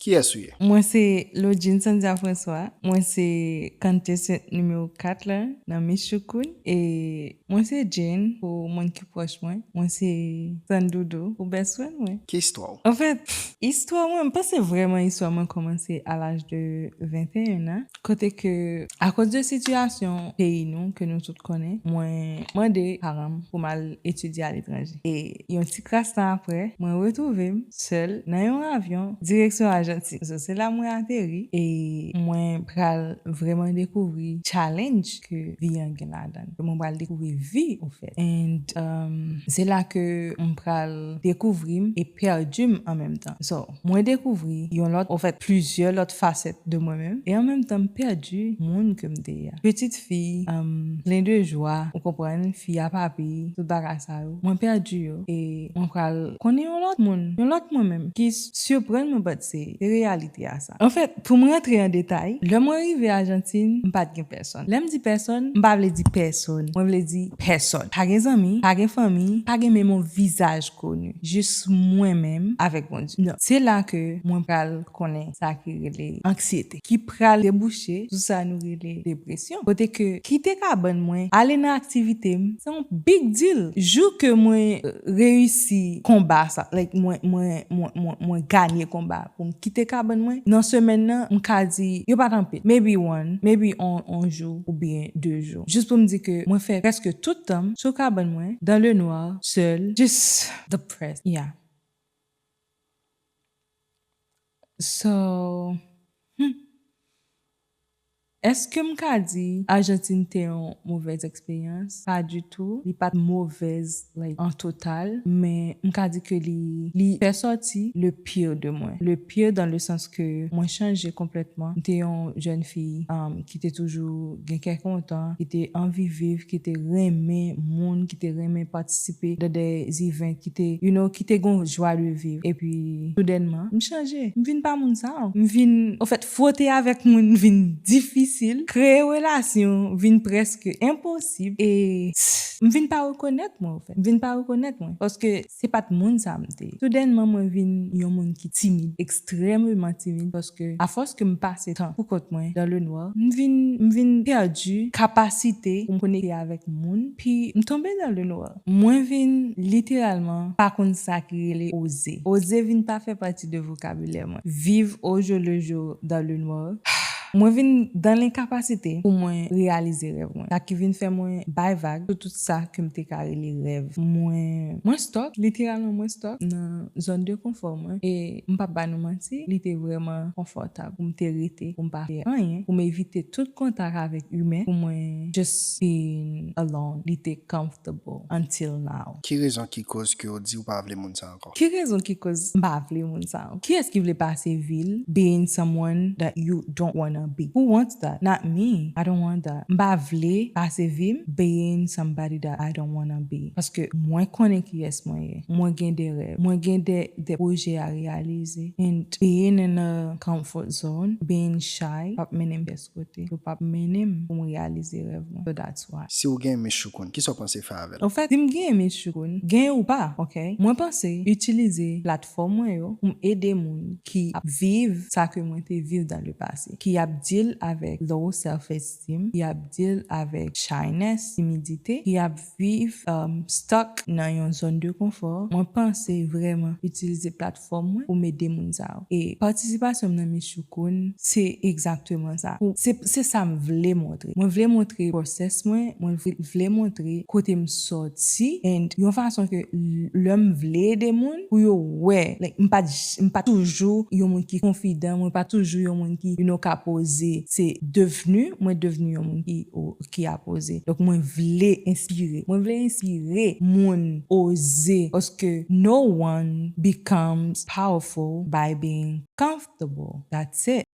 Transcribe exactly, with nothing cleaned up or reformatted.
Kiyès ou ye? Mwen se Lodjine Sandia François. Mwen se contestant nimewo kat la nan Miss Choukoun. E mwen se Jane pou moun ki pwòch mwen. Mwen se Sandoudou pou best friend mwen. Ki istwa w? Anfèt, istwa mwen, m panse vrèman istwa mwen kòmanse a laj de venteyen an. Kote ke, akoz de sitiyasyon peyi nou, ke nou tout konnen, mwen mande paran m pou m al etidye aletranje. E yon ti kras tan apre, mwen retwouve m sèl nan yon avyon direksyon Ajantin. So, se la mwen ateri e mwen pral vrèman dekouvri challenge ke vi an gen ladan l. Mwen pral dekouvri vi, anfèt. And um, se la ke m pral dekouvri m e pèdi m an menm tan. So, mwen dekouvri yon lòt, anfèt, plizyè lòt fasèt de mwen menm. E an menm tan, m pèdi moun ke m te ye a. Pitit fi, um, plen de jwa, ou konprann, fi a papi, tout bagay sa yo. Mwen pèdi yo. E mwen pral konnen yon lòt moun, yon lòt mwen menm, ki s- siprann mwen, but se se reyalite a sa. Anfèt, pou mwen rantre an detay, lè mwen rive Ajantin, m pa t gen pèsonn. Lè m di pèsonn, m pa vle di pèsonn. Mwen vle di pèsonn. Pa gen zanmi, pa gen fanmi, pa gen menm yon vizaj koni. Jis mwen menm avèk Bondye. Non. Se la ke mwen pral konnen sa ki rele anksyete, ki pral debouche sou sa nou rele depresyon. Kote ke kite kabann mwen, ale nan aktivite m, se yon big deal. Jou ke mwen, euh, reyisi konba sa, like, mwen, mwen, mwen, mwen, mwen ganye konba pou m kite kabann mwen, nan semèn nan, m ka di, yo pa t anpil. Maybe one, maybe on, on jou oubyen de jou. Jis pou m di ke mwen fè prèske tout tan m sou kabann mwen, dans le noir, seul, just depressed. Yeah. So, hmm. Èske m ka di Ajantin te yon movèz eksperyans? Pa ditou. Li pa t movèz, like, an total, men m ka di ke li, li fè sòti le pire de mwen. Le pire dans le sens ke mwen chanje konplètman. M te yon jèn fi, um, ki te toujou gen kè kontan, ki te anvi viv, ki te renmen moun, ki te renmen patisipe dans des events, ki te, you know, ki te gon jwa de viv. Epi, soudènman, m chanje. M vin pa moun sa. M vin, anfèt, fwote avèk moun vin difisil. Kreye relasyon vin prèske enposib. E m vin pa rekonèt mwen, anfèt. M vin pa rekonèt mwen. Paske se pa t moun sa m te ye. Soudènman, mwen vin yon moun ki timid, ekstrèmeman timid, paske afòs ke m pase tan pou kont mwen dans le noir, m vin, m vin pèdi kapasite pou m konekte avèk moun, pi m tonbe dans le noir. Mwen vin literalman pa konn sa ki rele oze. Oze vin pa fè pati de vokabilè mwen. Viv au jour le jour dans le noir. Mwen vin dans l'incapacité pou mwen reyalize rèv mwen. Sa ki vin fè mwen bay vag sou tout sa ke m te ka rele rèv. Mwen, mwen stuck, literalman mwen stuck nan zòn de konfò mwen. E m p ap ba nou manti, li te vrèman konfòtab pou m te rete, pou m pa fè anyen, pou m evite tout kontak avèk imen, pou mwen just being alone. Li te comfortable until now. Ki rezon ki koz ke w di w pa vle moun sa ankò? Ki rezon ki koz m pa vle moun sa ankò? Kiyès ki vle pase vi l being someone that you don't wanna be? Who wants that? Not me. I don't want that. M pa vle pase vi m being somebody that I don't wanna be. Paske mwen konnen kiyès mwen ye. Mwen gen de rèv. Mwen gen de, de pwojè a reyalize. And being in a comfort zone, being shy, p ap mennen m pyès kote. Yo p ap mennen m pou m reyalize rèv mwen. So that's why. Si w gen Miss Choukoun, kisa w panse fè avè l? Anfèt, si m gen Miss Choukoun, gen ou pa, ok? Mwen panse itilize platfòm mwen yo pou m ede moun ki ap viv sa ke mwen te viv dans le passé, ki ap deal avèk low self esteem, ki ap deal avèk shyness, timidite, ki ap viv, um, stuck nan yon zòn de konfò. Mwen panse vrèman itilize platfòm mwen pou m ede moun sa yo. E patisipasyon m nan Miss Choukoun, se egzakteman sa. Pou, se, se sa m vle montre. Mwen vle montre process mwen, mwen vle, vle montre kote m sòti, and yon fason ke l-, lè m vle ede moun, pou yo wè, like, m pa t j-, m pa toujou yon moun ki konfidan, mwen pa toujou yon moun ki, you know, ka poze. Se devni, mwen devni yon moun ki, o-, ki a poze. Donk, mwen vle enspire. Mwen vle enspire moun oze, paske no one becomes powerful by being comfortable. That's it.